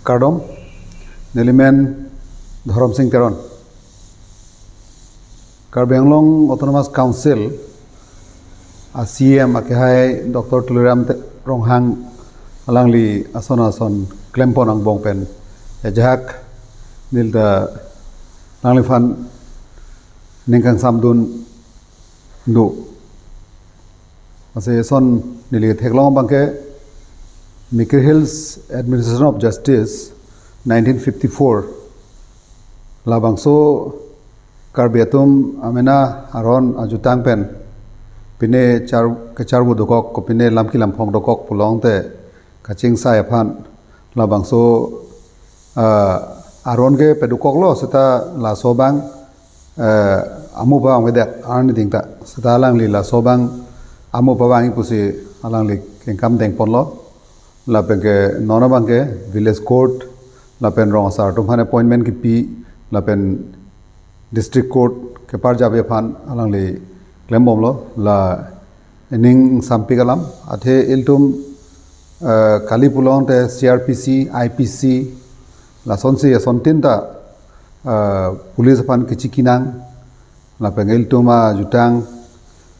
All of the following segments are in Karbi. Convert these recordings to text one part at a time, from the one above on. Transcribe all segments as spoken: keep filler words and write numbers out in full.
Kardom, nelimen Dhorom Sing Teron. Karbi Anglong Autonomous Council a C E M akehai Doctor Tuliram Te-, Ronghang alangli ason ason klempon angbong pen ajahak nelita alangliphan ning kangsamdun do. Lasi eson neli theklong abangke Mikir Hills Administration of Justice nineteen fifty-four, labangso Karbi atum amena aron ajutang pen pine char kecharvo dokok, kopine lam kelam phong dokok pulote kachingsai aphan labangso, ah, aron ke pedokoklo, seta laso abang, eh, amu pavang avedet arni dingta, seta alangli laso abang amu pavang-i pusi alangli kengkam dengponlo. Lapen ke non abangke village court lapen rong asar atum aphan appointment kipi lapen district court keparjap aphan alangli klembomlo, la ening sampik alam. Athe ilitum, eh, kali pulote C R P C, I P C, lasonsi asontin ta, eh, police aphan kechiki nang, lapen ilitum ajutang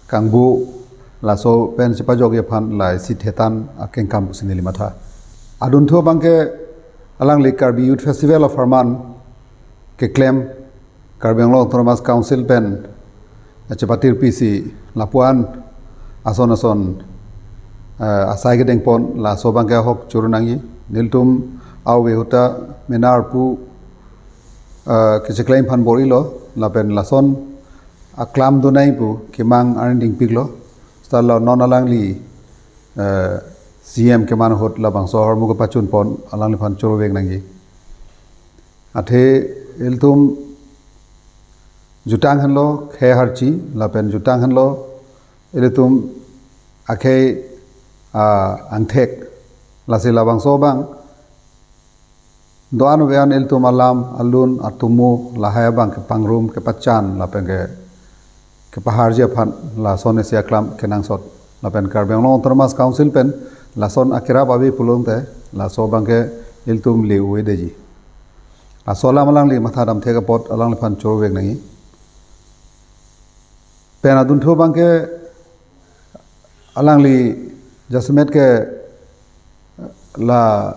kangbu, laso pen chepajokji aphan la isi thetan akengkam pusi neli matha. Adunthu abangke alangli Karbi Youth Festival apharman keklem, Karbi Anglong Autonomous Council pen chepatirpisi lapuan ason ason, eh, asai kedengpon, laso abangke ahok choro nangji. Nelitum ave ahut ta mena arpu, eh, kecheklem aphan bor-ilo, lapen lason aklam donai pu kemang arni dingpiklo. Seta la non alangli, eh, C E M keman ahut labangso ahormu kepachunpon alangliphan chorovek nangji. Athe ilitum jutang henlo khei harchi, lapen jutang henlo ilitum akhei, ah, angthek. Lasi labangso abang do-an ave-an ilitum alam, alun, atomo, lahai abang kepangrum, kepachan, lapen ke kepaharji aphan lason isi aklam kenangsot. Lapen Karbi Anglong Autonomous Council pen lason akerap ave pulote laso abangke ilitum le-o-edeji. Laso alam alangli matha damthek apot alangliphan chorovek nangji. Pen adunthu abangke alangli jasemet ke la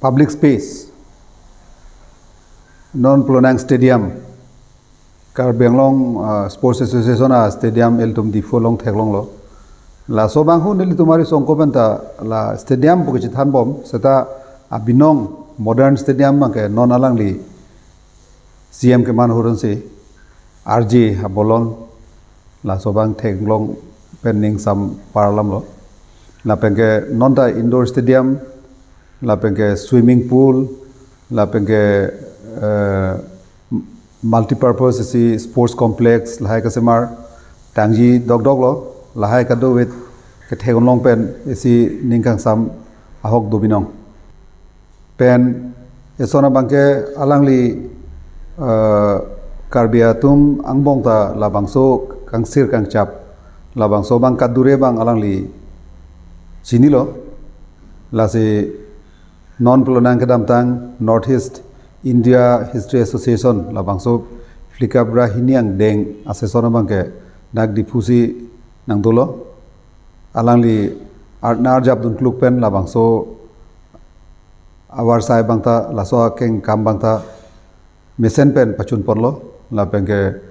public space, non pulonang stadium, Karbi Anglong, ah, Sports Association a-stadium ilitum Diphu along theklonglo. Laso abang hu nelitum ari songko pen ta la stadium pu kechethanbom, seta abinong modern stadium abangke non alangli C E M keman ahut ansi R J abolon laso abang theklong pen ning sampar alamlo. Lapen ke non ta indoor stadium, lapen ke swimming pool, lapen ke, eh, multipurpose isi sports complex lahai kasemar tangji dokdoklo, lahai kadokave kethek-un long pen isi ning kangsam ahok do binong. Pen eson abangke alangli, eh, Karbi atum angbong ta labangso kangsir kangchap, labangso abang kadure abang alangli chinilo. Lasi non pulonang kedamtang North East India History Association labangso phlikabra hini angdeng a-session abangke dak Diphu si nangdolo. Alangli ar-, arnam arjapdun kluk pen labangso avarsai abang ta, laso akengkam abang ta mesen pen pachunponlo, lapen ke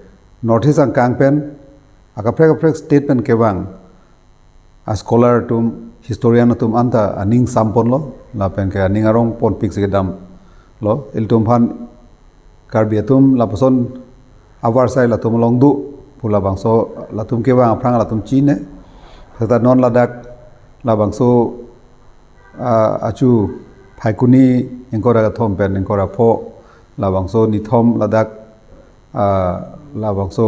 North East angkang pen akaprek kaprek state pen kevang a-scholar atum, historian atum anta aning samponlo, lapen ke aning arong ponpik si kedamlo. Ilitum aphan Karbi atum lapuson avarsai latum along do pu labangso latum kevang aphrang latum chine. Seta non ladak labangso, ah, achu Phaikuni ingkoi ra kethom pen ingkoi ra pho labangso nithom ladak, ah, labangso,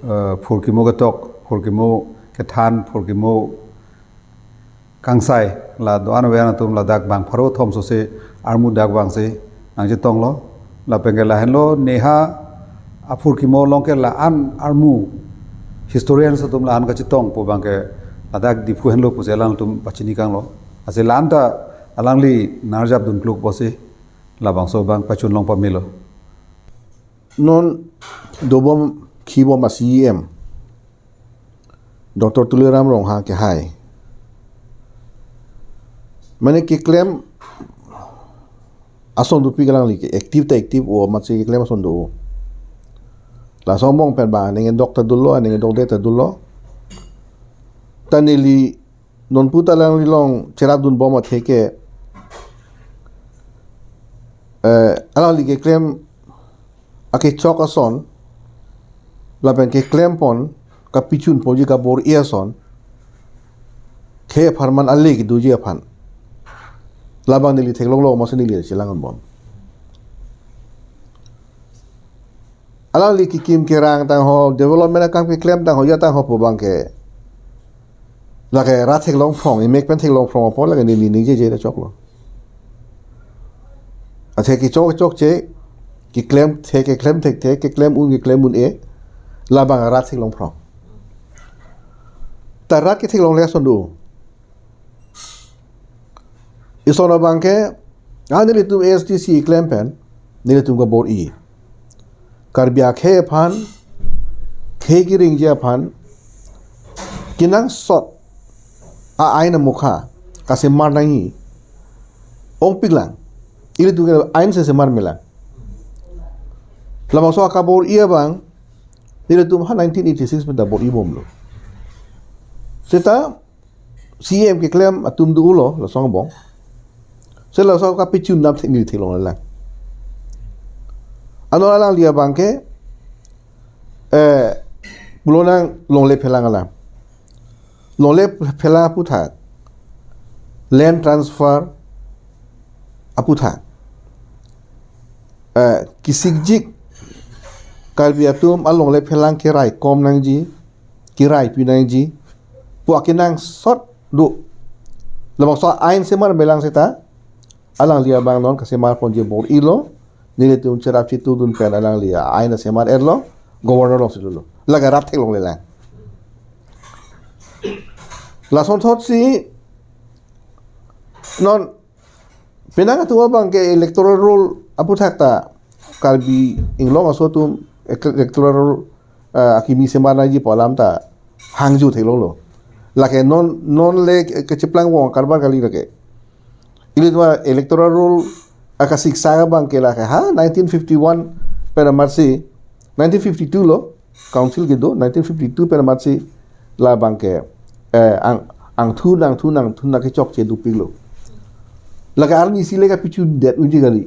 ah, phurkimo ketok, phurkimo kethan, phurkimo kangsai, la do-an ave-an atum ladak bang pharo thom sose armu dak vangsi nangchetonglo. Lapen ke lahenlo neha aphurkimo along ke la-an armu historians atum la-an kachetong pu abangke ladak Diphu henlo pusi alangtum pachini kanglo. Lasi la-an ta Alangli narjap dun kluk pusi labangso abang pachun long pamelo. Non dobom khibom a-C E M Doctor Tuliram Ronghang kehai, mane keklem ason dopik alangli ke, active ta active o, amatsi keklem ason do o. Laso angbong pen abang aning dokta dolo, aning dokta dolo. Ta neli nonpu ta alangli along cherap dunbom athe ke, eh, alangli keklem akechok ason lapen keklem pon, kapachun ponji kabor-i ason, khei apharman ale kedoji aphan, labang neli theklonglo, amatsi neli chelang dunbom. Alangli kekim kerang tangho, development akam keklem tangho, ya tangho pu abang ke, lake rat theklong phrong, imek pen theklong phrong apot lake neli ningjeje ta choklo. Athe kechok chokche, keklem the, keklem thekthe, keklem un, keklem un-e, labang rat theklong phrong. Ta rat ketheklongle ason do. Ison abang ke, ah, nelitum A S D C klem pen, nelitum kabor-i. Karbi akhei aphan, khei keringji aphan, kenangsot a-ain amokha kasemar nangji. Ongpiklang. Ilitum ke ain si semar melang. Labangso akabor-i abang, nelitum ha nineteen eighty-six pen ta bor-i bomlo. Seta C E M keklem atum dolo, laso angbong. Se laso kapachun nam thek neli theklonglelang. Ano alangli abang ke, eh, pulo nang longle phelang alam. Longle phelang aphuthak, land transfer aphuthak, eh, kisikjik Karbi atum alongle phelang kerai kom nangji, kerai pi nangji pu akenangsot do. Labangso ain semar melang seta, alangli abang non kasemar ponji bor-ilo, nelitum cherap chitu dun pen alangli ain semar erlo, governor alongsi dolo. Lake rat theklonglelang. Lasonthotsi non penang atum abang ke electoral roll aphuthak ta Karbi Anglong aso atum ek-, electoral roll, eh, akimi semar nangji pu alam ta hangju theklonglo. Lake non, non le ke-, kecheplang vong karbar kali lake. Ilitum electoral roll akasiksak abang ke lake ha nineteen fifty-one pen amatsi, nineteen fifty-two lo, council kedo, nineteen fifty-two pen amatsi labang ke, eh, ang, angthun, angthun, angthun akechokche dopiklo. Lake arnisi le kapachundet unji kali.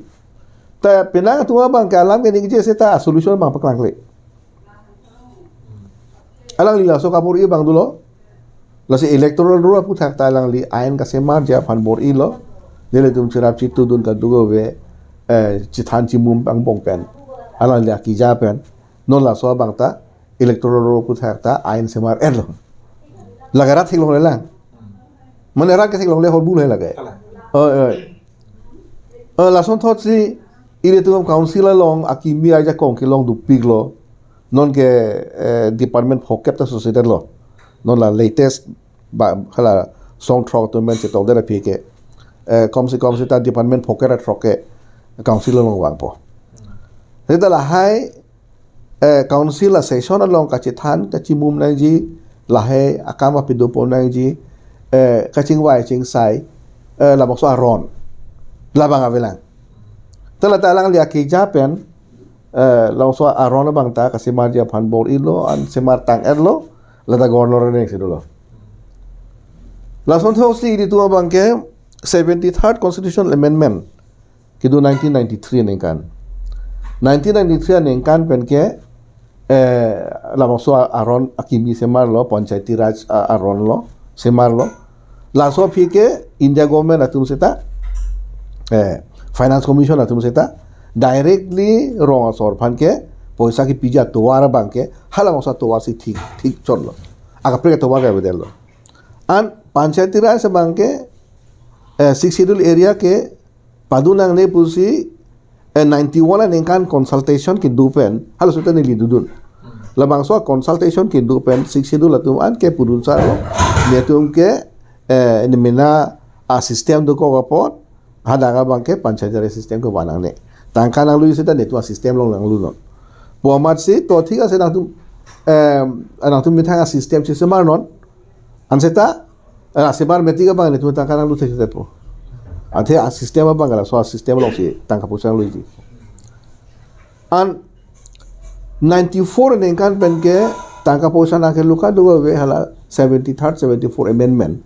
Ta penang atum abang ke alam keningje seta solution abang paklangle. Alangli laso kabor-i abang dolo. Lasi electoral roll aphuthak ta alangli ain kasemarji aphan bor-ilo. Nelitum cherap chitu dun kadokave, eh, chethan chimum angbong pen alangli akeja pen non laso abang ta electoral roll aphuthak ta ain semar erlo. Lake rat theklonglelang. Mane rat ketheklongle horbul he lake. Oi, oi. Eh, lasonthotsi ilitum council along akimi ajakong kelong dopiklo. Non ke, eh, department phokep ta sosodetlo. Non la latest ba hala song throk atum pen chetokdet aphi ke, eh, komse komse ta department phokep ra throk ke council along vangpo. Seta lahai, eh, council asession along kachethan kachimum nangji, lahai akam apidopon nangji, eh, kachingvai chingsai, eh, labangso aron labang avelang. Ta lata alangli akeja pen, eh, labangso aron abang ta kasemarji aphan bor-ilo, an semar tang erlo, lata governor anengsi dolo. Lasonthotsi ilitum abang ke seventy-third constitutional amendment kedo nineteen ninety-three aningkan. Nineteen ninety-three aningkan pen ke, eh, labangso aron akimi semarlo, Panchayati Raj a-, aron lo, semarlo. Laso aphi ke India government atum seta, eh, Finance Commission atum seta directly rong asor aphan ke poisa kepiji atovar abang ke halabangso atovar si thik, thik chotlo. Akaprek atovar ke avedetlo. An Panchayati Raj abang ke, eh, Sixth Schedule area ke padun nangne pusi, eh, ninety-one aningkan consultation kedo pen, halaso ta neli dodun. Labangso consultation kedo pen Sixth Schedule atum an ke pudun sar lo, netum ke, eh, ne mena a-system dokok apot, Hadak abang ke panchayati system kevan nangne. Tangka nangluji seta netum a-system along nanglunon. Pu amatsi to thik ase nangtum, em, nangtum methang a-system chesemarnon. An seta, eh, semar metik abang netum tangka nanglu thekthepo. Athe a-system abang ke laso a-system alongsi tangka poisa nangluji. An ninety-four aningkan pen ke tangka poisa nangkelu kadokave hala seventy-third, seventy-four amendment.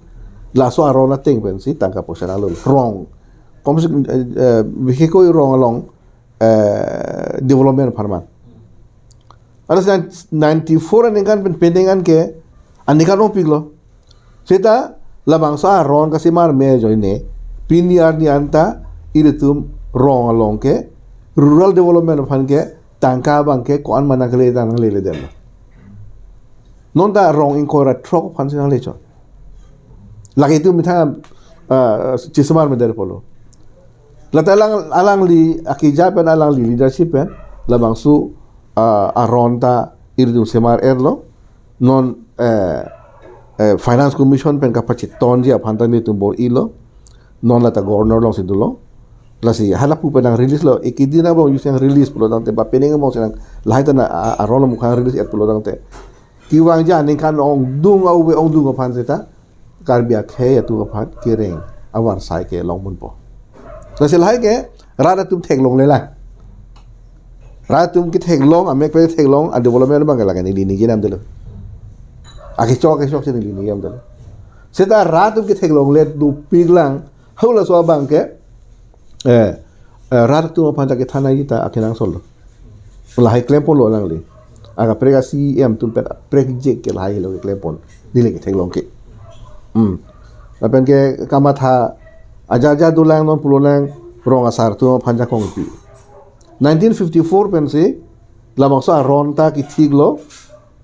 Laso aron ateng pensi tangka poisa nanglu. Rong. Komsi, eh, eh, bihikoi rong along, eh, development apharman. Ada ninety-four aningkan pen peningkan ke aningkan ongpiklo. Seta labangso aron kasemar me ajoine pini arni anta ilitum rong along ke rural development aphan ke tangka abang ke ko-an ma nangkele ta nangleledetlo. Non ta rong ingkoi ra throk aphansi nanglechot. Lake itum methang, ah, chesemar meder pulo. Lata alang, alangli akeja pen alangli leadership pen labangso, ah, aron ta ilitum semar-etlo. Non, eh, eh, Finance Commission pen kapachitonji aphan ta nelitum bor-ilo. Non lata governor alongsi dolo. Lasi halapu pen nang-release lo. Iki din abang yusi nang-release pulo tangte ba pening abang si nang lahai ta na a-, aron amukha release-et pulo tangte. Kevangji aningkan ongdung, ave ongdung aphan seta Karbi akhei atum aphan kereng avarsai ke longponpo. Lasi lahai ke rat atum theklonglelang. Rat atum ketheklong, amek pen theklong, a-development abang ke lake neli ningje namdelo. Akechok akechok si neli ningje namdelo. Seta rat atum ketheklongle dopiklang, halaso abang ke, eh, eh, rat atum aphan ta kethan nangji ta akenangsotlo. Lahai klemponlo alangli. Akaprek a-C E M atum pen prekjik ke lahai lo keklempon. Neli ketheklong ke. Hmm. Lapen ke kamatha ajar ajar dolang non pulo nang rong asar atum aphan jakong pi. Nineteen fifty-four pensi labangso aron ta kethiklo,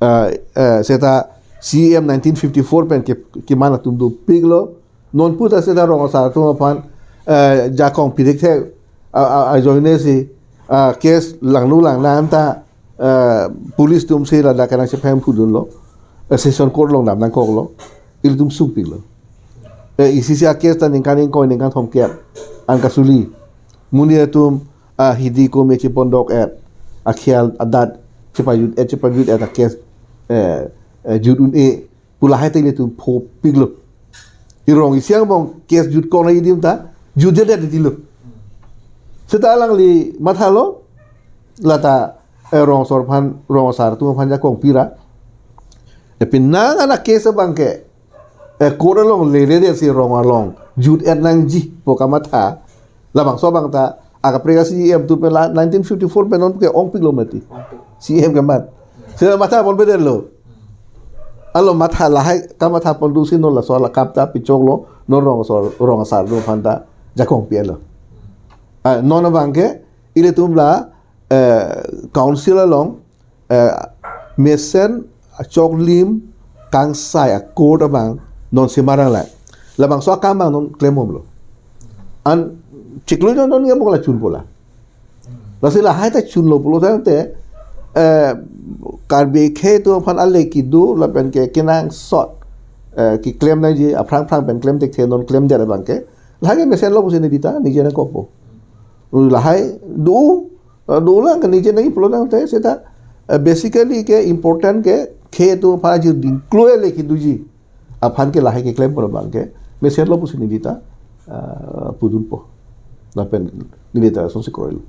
eh, eh, seta C E M nineteen fifty-four pen ke, keman atum dopiklo, non puta seta rong asar atum aphan, eh, jakong pirik the, a, a, ajoine si, ah, case langlu langnan ta, eh, police atum si ladak kenang chepheng phudunlo, eh, session court along dam nangkoklo, ilitum sungpiklo. Eh, isi isi a-case ta ningkan ingkoi ningkan thomkep an kasuli. Monit atum, ah, hidi kome chepondok-et, akhel adat chepajut-et, chepajut-et a-case, eh, eh, jut un-e pu lahai ta ilitum phopiklo. Irong isi angbong case jutkok nangji adim ta jutjedet titilo. Seta alangli mathalo, lata, eh, rong asar aphan, rong asar atum aphan jakong pira. Eh, penang an a-case abang ke, eh, court along leledet si rong along jut-et nangji pu kamatha. Labangso abang ta akaprek a-C E M atum pen la nineteen fifty-four pen non ke ongpiklo mati. Ongpik. C E M kemat. Seta matha ponpedetlo. Alo matha lahai kamatha pon dusi non laso alakap ta pichoklo, non rong asar, rong asar atum aphan ta jakong pi-etlo. Ah, non abang ke ilitum la, eh, council along, eh, mesen achoklim kangsai a-court abang non semar nanglai. Labangso akam abang non klembomlo. An chiklo non non ngamong la chunpo la. Lasi lahai ta chunlo pulo tangte, eh, Karbi akhei atum aphan ale kedo lapen ke kenangsot, eh, keklem nangji aphrang phrang pen klem thekthe non klemdet abang ke. Lahai ke mesenlo pusi neli ta ningje nangkokpo. Lahai do, eh, dolang ke ningje nangji pulo tangte seta, eh, basically ke important ke khei atum aphan ajir dingklo ele kedoji aphan ke lahai keklem pulo abang ke mesenlo pusi neli ta, eh, pudunpo. Lapen neli ta asonsi kroilo.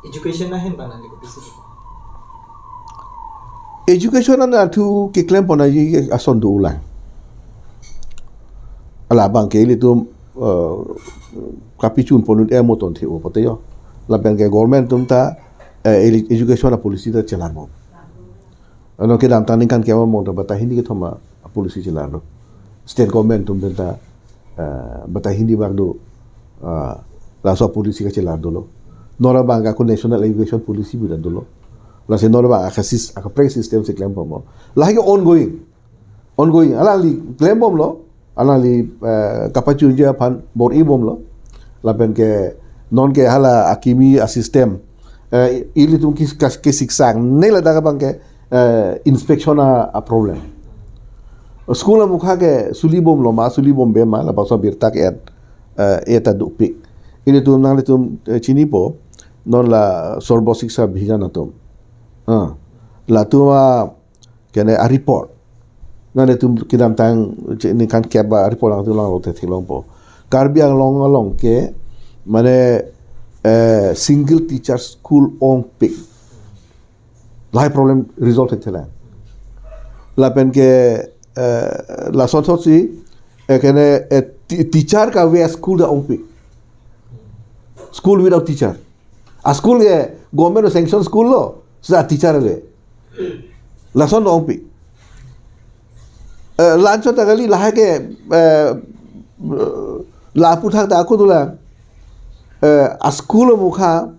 Education ahin bang nangli kopisi? Education an athu keklem pon aji ason dolang. Ala abang ke ilitum, eh, kapichun pon un-e mo ton the-o pute yo. Lapen ke government atum ta, eh, eli-, education a-policy ta chelarpo. Ano kedamtang ningkan kemamong ta batai hini kethom a-policy chelarlo. State government atum pen ta, eh, batai hini bak do, eh, laso policy kachelar dolo. Non abang ke ako national education policy pu ta dolo. Lasi non abang akasis, akaprek system si klem pon mo. Lahai ke ongoing. Ongoing. Alangli klembomlo. Alangli, eh, kapachunji aphan bor-ibomlo. Lapen ke non ke hala akimi a-system. Eh, ilitum kis-, kas-, kesiksak ne ladak abang ke, eh, inspection a, a-problem. School amukha ke sulibomlo ma, sulibombe ma, labangso birta ke-et. eh, eta dopik. Ilitum nanglitum, eh, chinipo, non la Sarva Shiksha Abhiyan atum. Ah, latum a kene a report. Nanglitum kedamtang che-, ningkan kep a report nangtum langlo te theklongpo. Karbi Anglong along ke mane, eh, single teacher school ongpik. Lahai problem resolve thekthelang. Lapen ke, eh, lason thotsi, eh, kene, eh, ti-, teacher kave a school ta ongpik. School without teacher. A school ke government sanction school lo, seta teacher ave. Lason ongpik. Eh, la-anchot ta kali lahai ke, eh, la aphuthak ta ako dolang. Eh, a school mukha,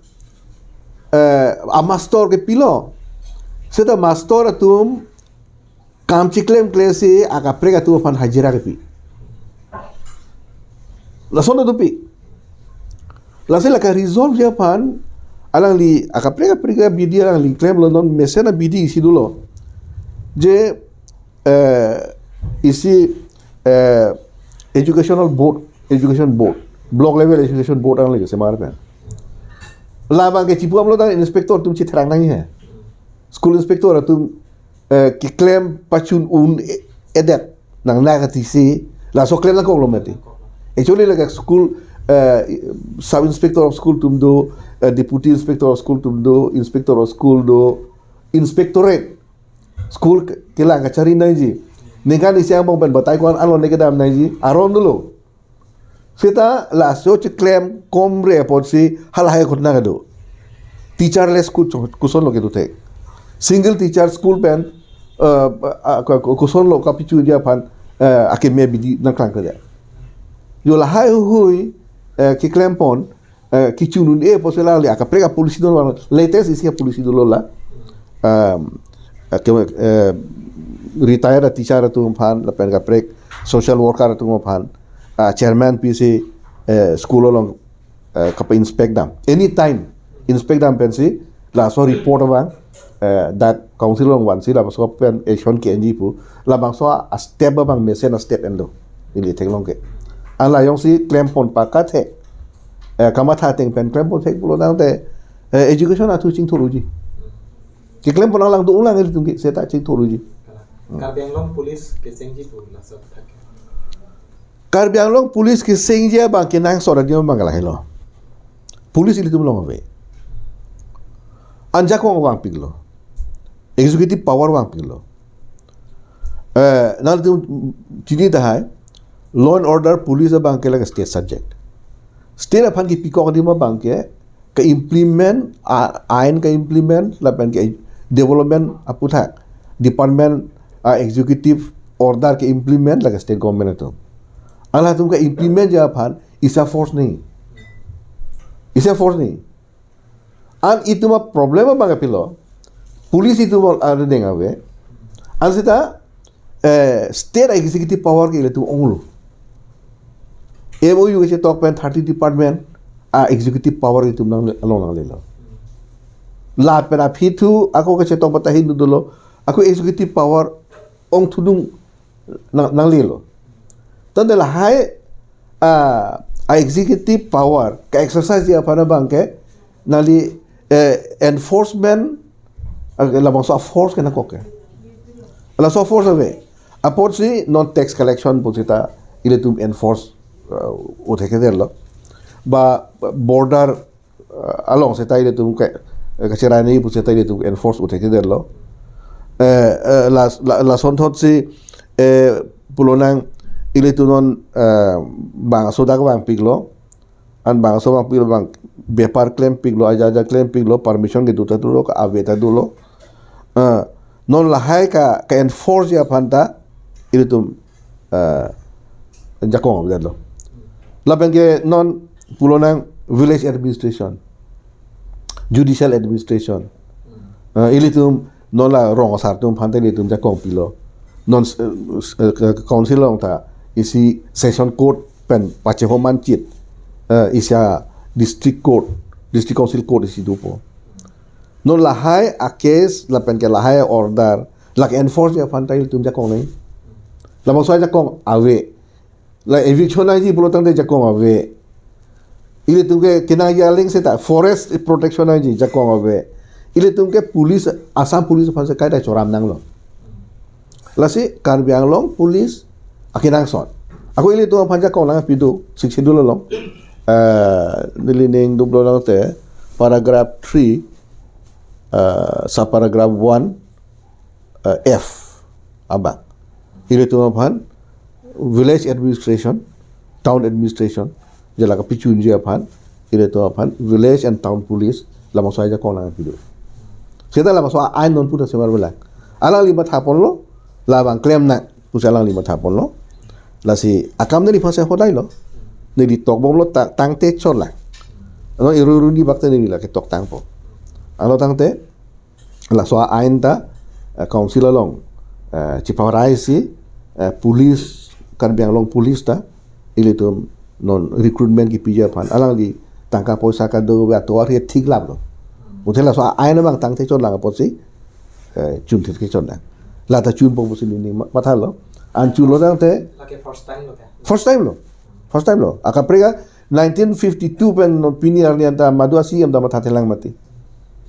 eh, a master ke pilo. Seta master atum kam chiklemkle si akaprek atum aphan hajira kepi. Lason atum pi. Lasi lake resolve ji aphan alangli akaprek kaprek abidi alangli klemlo, non mesen abidi isi dolo. Je, eh, isi, eh, educational board, education board, block level education board alangli kesemar pen. Labang ke chipu amlo tang inspector atum chithrang nangji he. School inspector atum, eh, keklem pachun un-e-, edet nang na katisi, laso klem nangkoklo mati. Actually lake school, eh, sub inspector of school atum do, eh, deputy inspector of school atum do, inspector of school do, inspectorate. School ke-, kelang kachari nangji. Ningkan isi angbong pen batai ko-an alone kedam nangji aron dolo. Seta laso chiklemklemre apotsi halahai ghotona kedo. Teacherless school cho-, kosonlo kedo thek. Single teacher school pen, eh, a, ko-, ko-, kosonlo kapichu ji aphan, eh, akeme abidi nangklangkle. Jo lahai huihui, eh, keklempon, eh, kechun un-e apotsi alangli akaprek a policy dolo, latest isi a policy dolo la. Um, eh, ke, eh, retired a teacher atum aphan, lapen kaprek social worker atum aphan, ah, chairman pisi, eh, school along, eh, kapa-inspect dam. Anytime inspect dam pensi, laso report abang, eh, dak council along vansi labangso pen action ke-enji pu, labangso a step abang mesen a step enlo. Ili theklong ke. An la jongsi klempon pakathe, eh, kamatha ateng pen klempon thek pulo tangte, eh, education athu chingthur unji. Keklempon nanglang do-onglang ilitum ke seta chingthur unji. Karbi Anglong Police kesengji pu laso athak. Karbi Anglong Police kesengji abang kenangsot adim abang ke lahelo. Police ilitum along ave. An jakong vangpiklo. Executive power vangpiklo. Eh, nanglitum chini tahai, law and order police abang ke lake state subject. State aphan kepikok adim abang ke, ke-implement, a-, ain ke-implement, lapen ke-development aputhak department, a, executive order ke-implement lake state government atum. An latum ke-implement ji aphan isi a force nangji. Isi a force nangji. An itum a problem abang ke pilo, police itum arideng ave. An seta, eh, state executive power ke ilitum onglo. M O U kechetok pen thirty department a executive power itum nang along nanglelo. Lapen aphi thu ako kechetok bata hin dolo, ako executive power ongthudung nang, nanglelo. Tangte lahai, ah, a executive power ke-exercise ji aphan abang ke nangli, eh, enforcement, ah, labangso a force ke nangkok ke. Laso force ave. Apotsi non tax collection pu seta ilitum enforce, eh, uthe kedetlo. Ba border, eh, along seta ilitum ke, eh, kacherani pu seta ilitum enforce uthe kedetlo. Eh, eh, las-, la-, lason thotsi, eh, pulonang ilitum non, eh, bangso dak vangpiklo. An bangso vangpiklo, bang bepar klempiklo, aja aja klempiklo, permission kedo ta dolo, ka-ave ta dolo. Ah, non lahai ka, ke-enforce ji aphan ta ilitum, ah, jakong avedetlo. Lapen ke non pulonang village administration, judicial administration. Ah, ilitum non la rong asar atum aphan ta ilitum jakong pilo. Non, eh, eh, ke-, council along ta isi session court pen pachehoman chit, eh, isi a district court, district council court isi dopo. Non lahai a case lapen ke lahai a order lake enforce ji aphan ta ilitum jakong nangji. Labangso ajakong ave. La eviction nangji pulo tangte jakong ave. Ilitum ke kenangji aling seta forest protection nangji, jakong ave. Ilitum ke police, Assam police aphan si kaita choram nanglo. Lasi Karbi Anglong police akenangsot. Ako ilitum aphan jakong nangpi do, Sixth Schedule along. Eh, neli ning duplo tangte paragraph three, eh, subparagraph one, eh, F abang. Ilitum aphan village administration, town administration, jala kapachunji aphan, ilitum aphan village and town police, labangso ajakong nangpi do. Seta labangso ain non puta semar belak. Alangli mathaponlo, labang klem nang pusi alangli mathaponlo. Lasi akam neli aphan si hodai lo. Neli tokbomlo ta-, tangte chotlang. Ano iru iru ni bakte neli lake toktangpo. Ano tangte laso ain ta, eh, council along, eh, chipahorasi, eh, police, Karbi Anglong police ta, ilitum non recruitment kipiji aphan, alangli tangka poisa kadokave atovar he thik laplo. Muthe laso ain abang tangte chotlang apotsi, eh, chun thir ke chotlang. Lata chunpo pusi neli ma-, mathalo. An chunlo tangte Lake first time lo kya? First time lo. First time lo. Akaprek a nineteen fifty-two pen non pini arni anta madu a-C M ta mathathelang mati.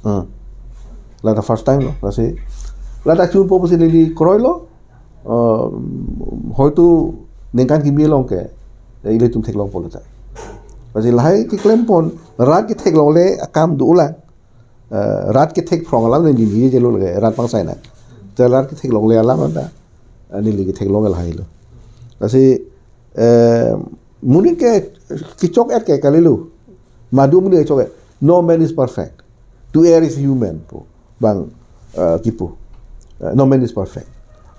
Hmm. Lata first time lo, lasi. Lata chunpo pusi neli kroilo. Eh, hoitu ningkan kimi along ke, eh, ilitum theklongpo lata. Lasi lahai keklempon, rat ketheklongle akam dolang. Eh, rat kethek phrong alam neli neli jelo lake, rat pangsai nang. Te rat ketheklongle alam anta, eh, neli ketheklongle lahai lo. Lasi, eh, monit ke kechok-et ke kalilo. Madu monit kechok-et. No man is perfect. To err is human pu. Bang, eh, kipu. Eh, no man is perfect.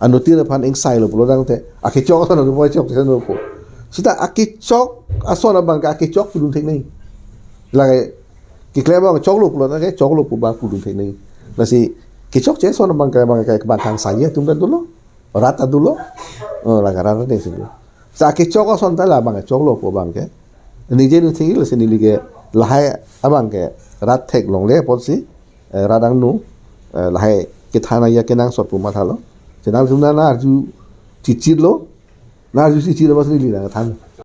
Anuttin aphan ingsailo pulo tangte, akechok ason adu po, chok ason adu po. Seta akechok ason abang ke akechok pudun thek nangji. Lake keklem abang choklo pulo tangte, choklo pu bang pudun thek nangji. Lasi kechokche ason abang ke, bang ke bang kangsai atum ta dolo. Rat ta dolo. Oh, lake rat ta desi dolo. Sa kechok ason ta labang choklo pu bang ke. Neli je neli thik lasi neli ke lahai abang ke rat theklongle apotsi, eh, rat angno, eh, lahai kethan aja kenangsot pu mathalo. Chenal sumna na arju chichit lo, na arju chichit lo bas neli nangthan.